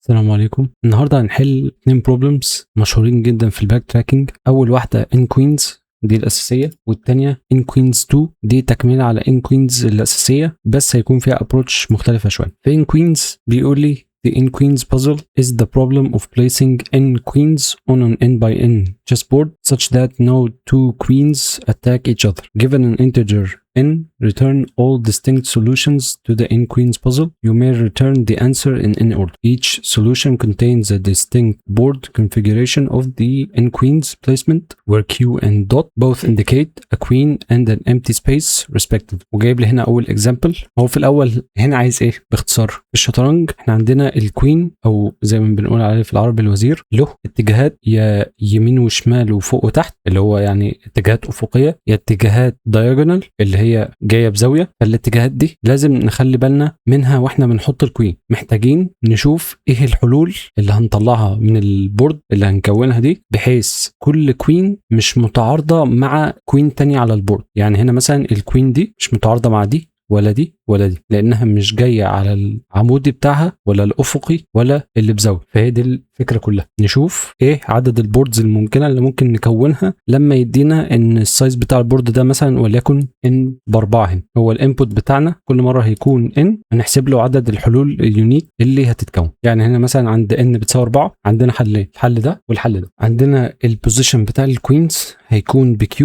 السلام عليكم. النهارده هنحل اتنين problems مشهورين جدا في ال backtracking. اول واحدة N queens، دي الاساسيه، والتانية N queens 2، دي تكمله على N queens الاساسية بس هيكون فيها approach مختلفة شويه. في N queens بيقول لي: The N queens puzzle is the problem of placing n queens on an n by n chessboard such that no two queens attack each other. Given an integer n, return all distinct solutions to the n queens puzzle. You may return the answer in any order. Each solution contains a distinct board configuration of the n queens placement where q and dot both indicate a queen and an empty space respectively. وجايب لي هنا اول example. هو في الاول هنا عايز ايه باختصار؟ في الشطرنج احنا عندنا ال queen، او زي ما بنقول عليه في العربي الوزير، له اتجاهات: يا يمين وشمال وفوق وتحت، اللي هو يعني اتجاهات افقيه، يا اتجاهات diagonal اللي هي جاية بزاويه. فالاتجاهات دي لازم نخلي بالنا منها واحنا بنحط ال queen. محتاجين نشوف ايه الحلول اللي هنطلعها من ال board اللي هنكونها دي، بحيث كل queen مش متعارضه مع queen تانية على ال board. يعني هنا مثلا ال queen دي مش متعارضه مع دي ولا دي ولا دي، لانها مش جاية على العمودي بتاعها ولا الافقي ولا اللي بزاويه. فهي دي الفكرة كلها، نشوف ايه عدد ال boards الممكنة اللي ممكن نكونها لما يدينا ان ال size بتاع ال board ده مثلا وليكن n ب4. هنا هو ال input بتاعنا كل مرة هيكون n، هنحسب له عدد الحلول ال unique اللي هتتكون. يعني هنا مثلا عند n بتساوي 4 عندنا حلين، الحل ده والحل ده. عندنا ال position بتاع ال queens هيكون ب q،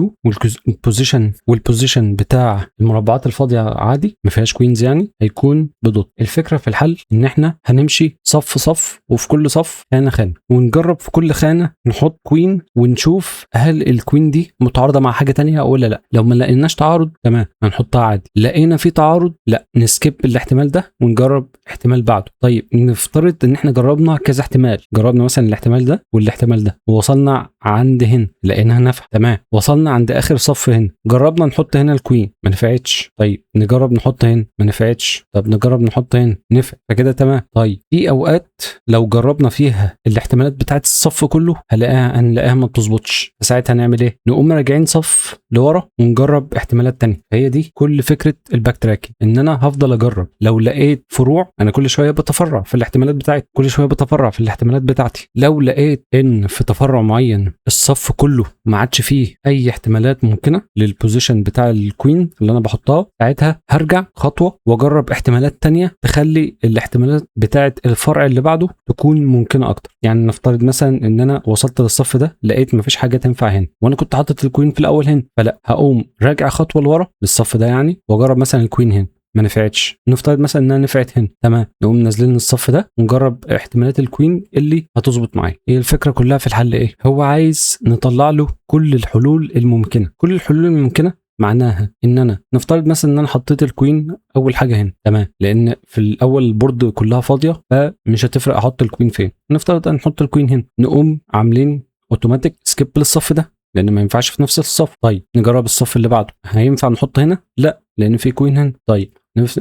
وال position بتاع المربعات الفاضيه عادي ما فيهاش queens يعني هيكون ب dot. الفكرة في الحل ان احنا هنمشي صف صف، وفي كل صف خانه خانه، ونجرب في كل خانه نحط queen ونشوف هل ال queen دي متعارضه مع حاجة تانية ولا لا. لو ما لقيناش تعارض، تمام، هنحطها عادي. لقينا في تعارض، لا، ن skip الاحتمال ده ونجرب احتمال بعده. طيب، نفترض ان احنا جربنا كذا احتمال، جربنا مثلا الاحتمال ده والاحتمال ده، ووصلنا عند هنا لقيناها نفع، تمام. وصلنا عند اخر صف هنا، جربنا نحط هنا ال queen، ما نفعتش. طيب، نجرب نحط هنا، ما نفعتش. طب نجرب نحط هنا، نفع، فكده تمام. طيب، في اوقات لو جربنا فيها الاحتمالات بتاعت الصف كله هنلاقيها ما بتظبطش، فساعتها هنعمل ايه؟ نقوم راجعين صف لورا ونجرب احتمالات تانية. هي دي كل فكرة ال backtracking، ان انا هفضل اجرب. لو لقيت فروع، انا كل شوية بتفرع في الاحتمالات بتاعتي، كل شوية بتفرع في الاحتمالات بتاعتي. لو لقيت ان في تفرع معين الصف كله ما عادش فيه اي احتمالات ممكنة لل position بتاع ال queen اللي انا بحطها، ساعتها هرجع خطوة واجرب احتمالات تانية تخلي الاحتمالات بتاعه الفرع اللي بعده تكون ممكنة اكتر. يعني نفترض مثلا ان انا وصلت للصف ده، لقيت مفيش حاجة تنفع هنا، وانا كنت حاطط ال queen في الاول هنا، فلا، هقوم راجع خطوة لورا للصف ده يعني واجرب مثلا ال queen هنا، ما نفعتش. نفترض مثلا انها نفعت هنا، تمام، نقوم نازلين الصف ده ونجرب احتمالات ال queen اللي هتظبط معايا. هي الفكرة كلها في الحل ايه؟ هو عايز نطلع له كل الحلول الممكنه. كل الحلول الممكنة معناها ان انا نفترض مثلا ان انا حطيت ال queen اول حاجة هنا، تمام، لان في الاول ال board كلها فاضية فمش هتفرق احط ال queen فين. نفترض ان نحط ال queen هنا، نقوم عاملين automatic skip للصف ده لان ما ينفعش في نفس الصف. طيب، نجرب الصف اللي بعده، هينفع نحط هنا؟ لا، لان في queen هنا. طيب،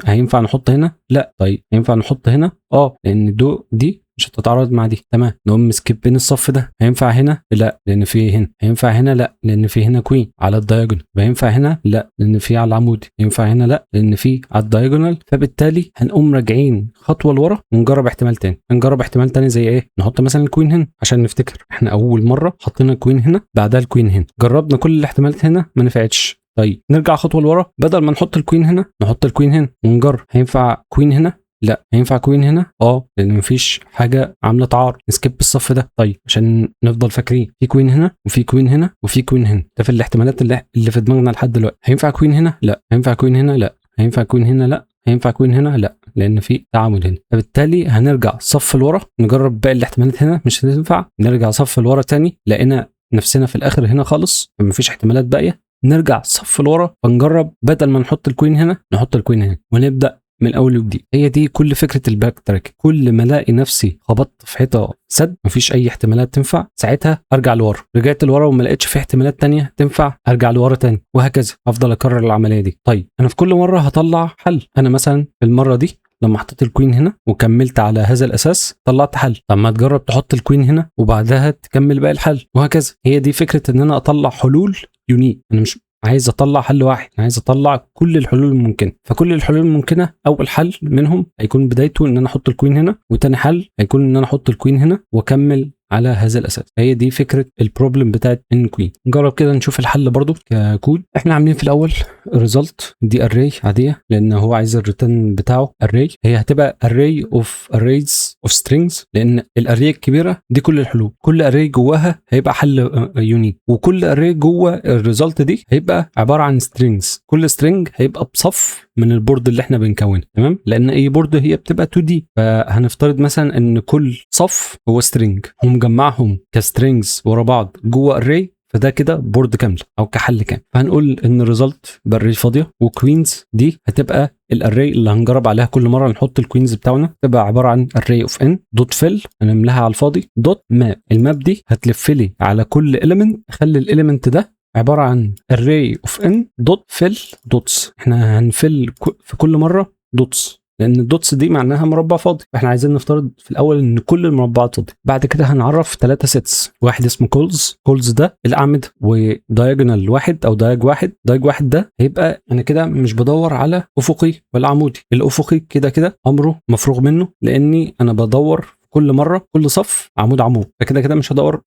هينفع نحط هنا؟ لا. طيب، هينفع نحط هنا؟ اه، لان دي مش هتتعارض مع دي، تمام. نقوم skip ين الصف ده. هينفع هنا؟ لا، لان في هنا. هينفع هنا؟ لا، لان في هنا queen على ال diagonal. هينفع هنا؟ لا، لان في على العمودي. ينفع هنا؟ لا، لان في على ال diagonal. فبالتالي هنقوم راجعين خطوة لورا ونجرب احتمال تاني. هنجرب احتمال تاني زي ايه؟ نحط مثلا ال queen هنا، عشان نفتكر احنا اول مرة حطينا ال queen هنا، بعدها ال queen هنا. جربنا كل الاحتمالات هنا، ما نفعتش. طيب، نرجع خطوة لورا، بدل ما نحط ال queen هنا نحط ال queen هنا ونجرب. هينفع queen هنا؟ لا. هينفع queen هنا؟ اه، لان مفيش حاجة عامله تعارض. ن skip الصف ده. طيب، عشان نفضل فاكرين، في queen هنا وفي queen هنا وفي queen هنا، ده في الاحتمالات اللي في دماغنا لحد دلوقتي. هينفع queen هنا؟ لا. هينفع queen هنا؟ لا. هينفع queen هنا؟ لا. هينفع queen هنا؟ لا، لان في تعامد هنا. فبالتالي هنرجع صف لورا نجرب باقي الاحتمالات هنا، مش هتنفع. نرجع صف لورا تاني، لقينا نفسنا في الاخر هنا خالص، مفيش احتمالات باقيه. نرجع صف لورا فنجرب، بدل ما نحط ال queen هنا نحط ال queen هنا، ونبدا من اول وجديد. هي دي كل فكرة ال backtrack. كل ما الاقي نفسي خبطت في حيطة سد، مفيش اي احتمالات تنفع، ساعتها ارجع لورا. رجعت لورا وما لقيتش في احتمالات تانية تنفع، ارجع لورا تاني، وهكذا افضل اكرر العملية دي. طيب، انا في كل مرة هطلع حل. انا مثلا في المرة دي لما حطيت ال queen هنا وكملت على هذا الاساس طلعت حل. طب ما تجرب تحط ال queen هنا وبعدها تكمل باقي الحل، وهكذا. هي دي فكرة ان انا اطلع حلول unique. انا مش عايز اطلع حل واحد، انا عايز اطلع كل الحلول الممكنه. فكل الحلول الممكنة اول حل منهم هيكون بدايته ان انا احط ال queen هنا، وتاني حل هيكون ان انا احط ال queen هنا، واكمل على هذا الاساس. هي دي فكرة ال problem بتاعت N-queen. نجرب كده نشوف الحل برضو ككود. احنا عاملين في الاول result دي array عادية، لان هو عايز ال return بتاعه array. هي هتبقى array of arrays of strings، لان ال array الكبيرة دي كل الحلول، كل array جواها هيبقى حل unique، وكل array جوه ال result دي هيبقى عبارة عن strings، كل string هيبقى بصف من ال board اللي احنا بنكونه. تمام، لان اي board هي بتبقى 2D، فهنفترض مثلا ان كل صف هو string ومجمعهم ك strings ورا بعض جوه array، فده كده board كامل او كحل كامل. فهنقول ان ال result ب array فاضية، و queens دي هتبقى ال array اللي هنجرب عليها كل مرة نحط ال queens بتاعنا، تبقى عبارة عن array of n dot fill، هنملاها على الفاضي، dot map. ال map دي هتلف لي على كل element، خلي ال element ده عبارة عن array of n dot fill dots. احنا هن fill في كل مرة dots، لان ال dots دي معناها مربع فاضي، فاحنا عايزين نفترض في الاول ان كل المربعات فاضية. بعد كده هنعرف 3 sets، واحد اسمه cols، cols ده الاعمدة، و diagonal واحد او diag واحد. diag واحد ده هيبقى انا كده مش بدور على افقي ولا عمودي، الافقي كده كده امره مفروغ منه، لاني انا بدور كل مرة كل صف عمود عمود، فكده كده مش هدور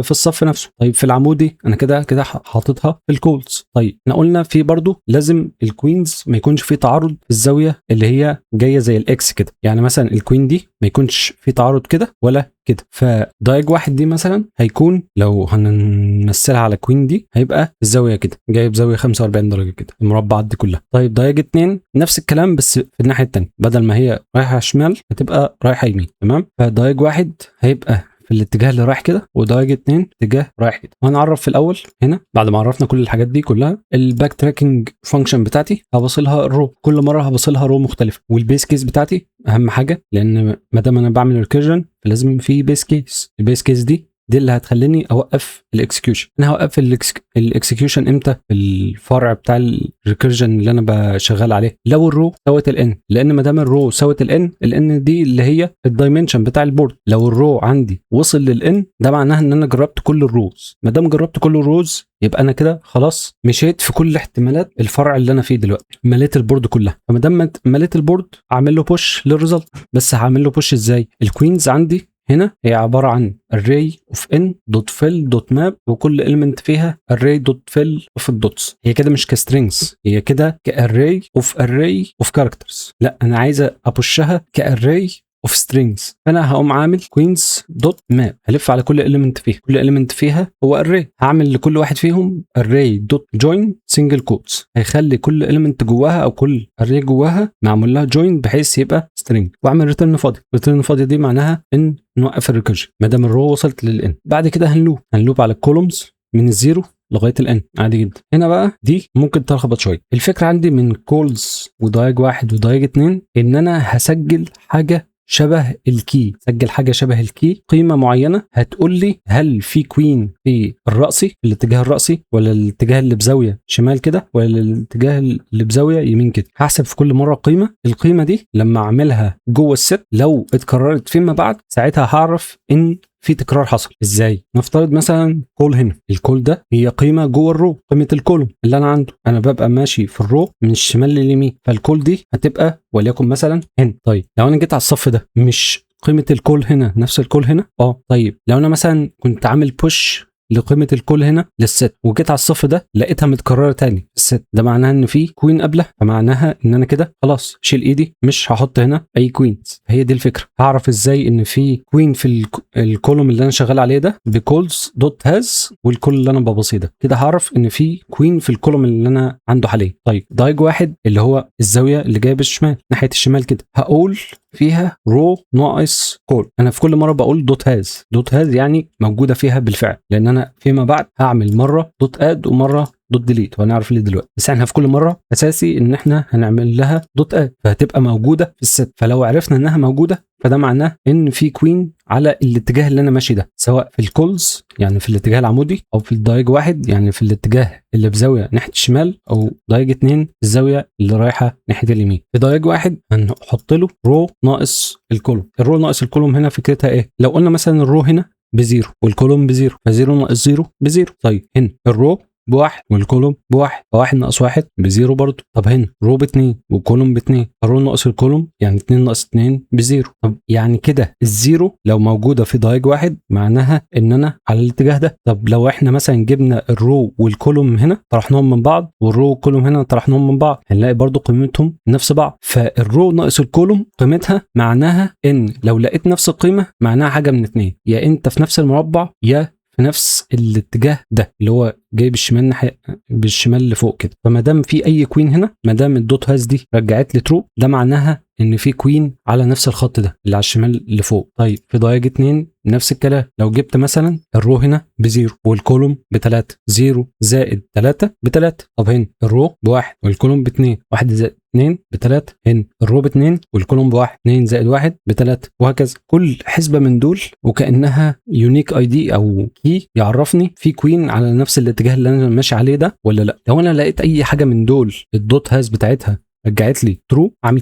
في الصف نفسه. طيب في العمودي انا كده كده حاططها في ال cols. طيب احنا قلنا في برضو لازم ال queens ما يكونش في تعارض في الزاوية اللي هي جاية زي ال X كده، يعني مثلا ال queen دي ما يكونش في تعارض كده ولا كده. ف diag واحد دي مثلا هيكون لو هنمثلها على queen دي هيبقى الزاوية كده جايب زاوية 45 درجه كده المربعات دي كلها. طيب diag 2 نفس الكلام بس في الناحية الثانية، بدل ما هي رايحة شمال هتبقى رايحة يمين. تمام، ف diag واحد هيبقى في الاتجاه اللي رايح كده، و diag 2 اتجاه رايح كده. وهنعرف في الاول هنا بعد ما عرفنا كل الحاجات دي كلها ال backtracking function بتاعتي هبصلها ال row، كل مرة هبصلها row مختلفة. وال base case بتاعتي اهم حاجة، لان ما دام انا بعمل recursion فلازم في base case. ال base case دي اللي هتخليني اوقف ال execution. انا هوقف ال execution امتى؟ في الفرع بتاع ال recursion اللي انا بشغال عليه، لو ال row ساوت ال n، لان ما دام ال row ساوت ال n، ال n دي اللي هي ال dimension بتاع ال board، لو ال row عندي وصل لل n ده معناها ان انا جربت كل ال rows. ما دام جربت كل ال rows يبقى انا كده خلاص مشيت في كل احتمالات الفرع اللي انا فيه دلوقتي، مليت ال board كلها. فما دام مليت ال board اعمل له push لل result. بس هعمل له push ازاي؟ ال queens عندي هنا هي عبارة عن array of n dot fill dot map، وكل element فيها array dot fill of dots. هي كده مش ك strings، هي كده ك array of array of characters. لا انا عايز ا push ها ك array of strings، فانا هقوم عامل queens dot map، هلف على كل element فيها، كل element فيها هو array، هعمل لكل واحد فيهم array dot join single quotes، هيخلي كل element جواها او كل array جواها معمول لها join بحيث يبقى string، واعمل return فاضي. return فاضية دي معناها ان نوقف ال recursion ما دام ال row وصلت لل n. بعد كده هن loop على ال columns من ال zero لغاية ال n عادي جدا. هنا بقى دي ممكن تلخبط شوية. الفكرة عندي من cols و diag واحد و diag اتنين ان انا هسجل حاجة شبه ال key، سجل حاجة شبه ال key، قيمة معينة هتقول لي هل في queen في الرأسي، في الاتجاه الرأسي، ولا الاتجاه اللي بزاوية شمال كده، ولا الاتجاه اللي بزاوية يمين كده. هحسب في كل مرة قيمة، القيمة دي لما اعملها جوه ال set لو اتكررت فيما بعد ساعتها هعرف ان في تكرار حصل. ازاي؟ نفترض مثلا col هنا، ال col ده هي قيمة جوه ال row، قيمة ال column اللي انا عنده، انا ببقى ماشي في ال row من الشمال لليمين، فال col دي هتبقى وليكن مثلا هنا. طيب لو انا جيت على الصف ده، مش قيمة ال col هنا نفس ال col هنا؟ طيب لو انا مثلا كنت عامل push لقيمة ال col هنا لل set وجيت على الصف ده لقيتها متكررة تاني في ال set، ده معناها ان في queen قبلها، فمعناها ان انا كده خلاص شيل ايدي مش هحط هنا اي queens. هي دي الفكرة. هعرف ازاي ان في queen في ال column اللي انا شغال عليه ده ب cols dot has وال col اللي انا ببصيه ده، كده هعرف ان في queen في ال column اللي انا عنده حاليا. طيب diag واحد اللي هو الزاوية اللي جاية بالشمال ناحية الشمال كده، هقول فيها row ناقص col. انا في كل مرة بقول dot has، dot has يعني موجودة فيها بالفعل، لان انا فيما بعد هعمل مرة dot add ومرة dot delete، وهنعرف ليه دلوقتي. بس احنا في كل مرة اساسي ان احنا هنعمل لها dot add، فهتبقى موجودة في ال set. فلو عرفنا انها موجودة فده معناه ان في queen على الاتجاه اللي انا ماشي ده، سواء في ال cols يعني في الاتجاه العمودي، او في ال diag واحد يعني في الاتجاه اللي بزاوية ناحية الشمال، او diag اتنين الزاوية اللي رايحة ناحية اليمين. في diag واحد هنحط له row ناقص ال column. ال row ناقص ال column هنا فكرتها ايه؟ لو قلنا مثلا ال row هنا ب zero وال column ب zero، ف zero ناقص zero ب zero. طيب هنا ال row بواحد وال column بواحد، فواحد ناقص واحد ب zero برضه. طب هنا row باتنين و column باتنين، row ناقص ال column يعني 2 ناقص 2 ب zero. طب يعني كده ال zero لو موجودة في diag واحد معناها ان انا على الاتجاه ده. طب لو احنا مثلا جبنا ال row وال column هنا طرحناهم من بعض، وال row وال column هنا طرحناهم من بعض، هنلاقي برضو قيمتهم نفس بعض. فال row ناقص ال column قيمتها معناها ان لو لقيت نفس القيمة معناها حاجة من اتنين، يا انت في نفس المربع يا في نفس الاتجاه ده اللي هو جاي بالشمال ناحية بالشمال لفوق كده. فما دام في اي queen هنا، ما دام ال dot has دي رجعت لي true، ده معناها ان في queen على نفس الخط ده اللي على الشمال لفوق. طيب في diag 2 نفس الكلام، لو جبت مثلا ال row هنا ب zero وال column بتلاته، zero زائد 3 بتلاته. طب هنا ال row بواحد وال column باتنين، واحد زائد 2 بتلاته. هنا ال row باتنين وال column بواحد، 2 زائد 1 بتلاته، وهكذا. كل حسبه من دول وكانها unique ID او key يعرفني في queen على نفس الاتجاه اللي انا ماشي عليه ده ولا لا. لو انا لقيت اي حاجة من دول ال dot has بتاعتها رجعت لي true، اعمل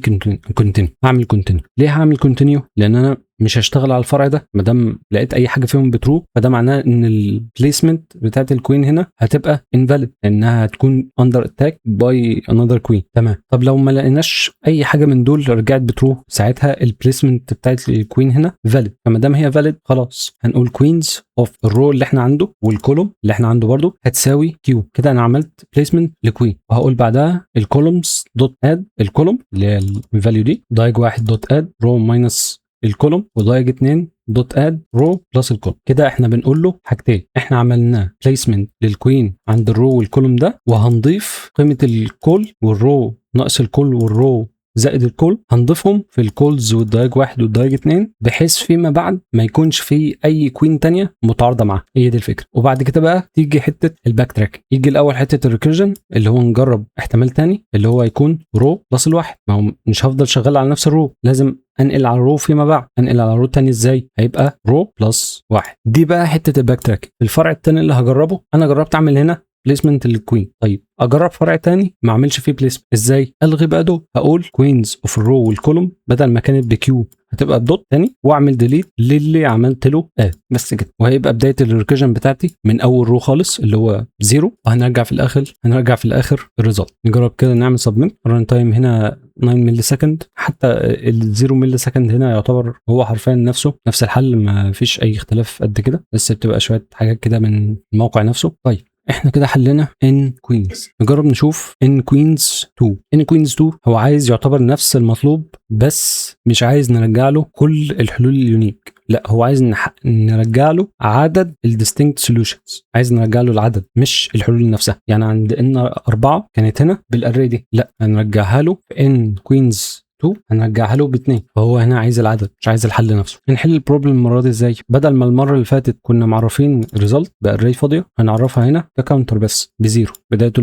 continue. اعمل continue ليه؟ هعمل continue لان انا مش هشتغل على الفرع ده ما دام لقيت اي حاجة فيهم ب true، فده معناه ان ال placement بتاعت ال queen هنا هتبقى invalid لانها هتكون under attack by another queen. تمام. طب لو ما لقيناش اي حاجة من دول رجعت ب true، ساعتها ال placement بتاعت ال queen هنا valid. فما دام هي valid خلاص هنقول queens of ال row اللي احنا عنده وال column اللي احنا عنده برده هتساوي Q. كده انا عملت placement ل queen، وهقول بعدها ال columns dot add ال column اللي هي ال value دي، diag 1 dot add row minus ال column، و diag 2 dot add row plus ال column. كده احنا بنقول له حاجتين، احنا عملنا placement لل queen عند ال row وال column ده، وهنضيف قيمة ال col وال row ناقص ال col وال row زائد ال col، هنضيفهم في ال cols وال diag 1 وال diag 2، بحيث فيما بعد ما يكونش في اي queen تانية متعارضه معاها. هي دي الفكرة. وبعد كده بقى تيجي حتة ال backtrack. يجي الاول حتة ال recursion اللي هو نجرب احتمال تاني اللي هو يكون row plus الواحد. ما هو مش هفضل شغال على نفس ال row، لازم انقل على ال row فيما بعد. انقل على row تاني ازاي؟ هيبقى row plus واحد. دي بقى حتة ال backtrack. الفرع التاني اللي هجربه، انا جربت اعمل هنا placement لل queen. طيب اجرب فرع تاني ما اعملش فيه placement ازاي؟ الغي بقى دول، هقول queens of ال row وال column بدل ما كانت ب Q هتبقى ب dot تاني، واعمل delete للي عملت له add بس كده. وهيبقى بداية ال recursion بتاعتي من اول row خالص اللي هو zero، وهنرجع في الاخر، هنرجع في الاخر ال result. نجرب كده نعمل submit. run time هنا 9 millisecond، حتى ال 0 millisecond هنا يعتبر هو حرفيا نفسه نفس الحل، ما فيش اي اختلاف قد كده، بس بتبقى شوية حاجات كده من الموقع نفسه. طيب احنا كده حلينا N queens، نجرب نشوف N queens 2. N queens 2 هو عايز يعتبر نفس المطلوب، بس مش عايز نرجع له كل الحلول ال unique، لا هو عايز نرجع له عدد ال distinct solutions، عايز نرجع له العدد مش الحلول نفسها. يعني عند N 4 كانت هنا بال array دي، لا هنرجعها له في N queens 2 هنرجعها له باثنين. فهو هنا عايز العدد مش عايز الحل نفسه. نحل ال problem المرة دي ازاي؟ بدل ما المرة اللي فاتت كنا معرفين result ب array فاضية، هنعرفها هنا ك counter بس ب zero، بدايته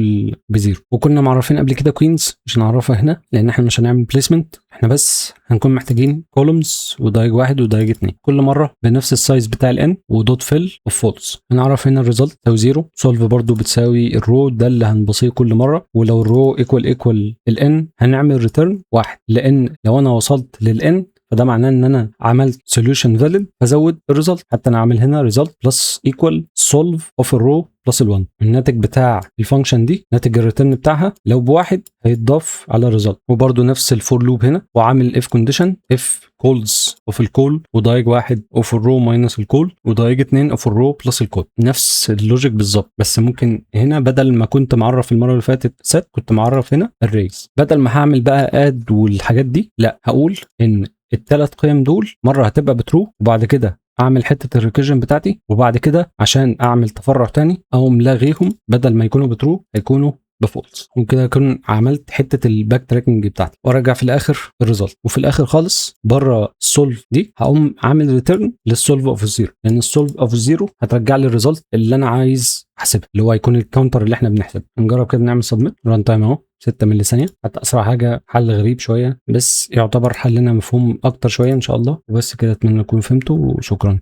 ب zero. وكنا معرفين قبل كده queens، مش هنعرفها هنا لان احنا مش هنعمل placement، احنا بس هنكون محتاجين columns و diag 1 و diag 2 كل مرة بنفس ال size بتاع ال N و dot fill of false. هنعرف هنا ال result لو zero، solve برضو بتساوي ال row ده اللي هنبصيه كل مرة، ولو ال row equal equal ال N هنعمل return واحد، لان لو انا وصلت لل N فده معناه ان انا عملت solution valid، فازود ال result. حتى انا عامل هنا result plus equal solve of ال row plus ال1. الناتج بتاع ال function دي، ناتج ال return بتاعها لو بواحد هيتضاف على ال result. وبرده نفس ال for loop هنا، وعامل if condition if cols of ال col و diag 1 of ال row minus ال col و diag 2 of ال row plus ال col، نفس ال logic بالظبط. بس ممكن هنا بدل ما كنت معرف المرة اللي فاتت set كنت معرف هنا arrays. بدل ما هعمل بقى add والحاجات دي، لا هقول ان الثلاث قيم دول مرة هتبقى ب true، وبعد كده اعمل حتة ال recursion بتاعتي، وبعد كده عشان اعمل تفرع تاني اقوم لاغيهم، بدل ما يكونوا ب true هيكونوا ب false. وكده اكون عملت حتة ال backtracking بتاعتي، وارجع في الاخر ال result. وفي الاخر خالص بره ال solve دي هقوم عامل return لل solve of ال zero، لان ال solve of ال zero هترجع لي ال result اللي انا عايز احسبها، اللي هو هيكون ال counter اللي احنا بنحسبه. نجرب كده نعمل submit. run time اهو 6 ملي ثانية، حتى اسرع حاجه. حل غريب شوية بس يعتبر حلنا مفهوم اكتر شوية ان شاء الله. وبس كده، اتمنى تكونوا فهمتوا وشكرا.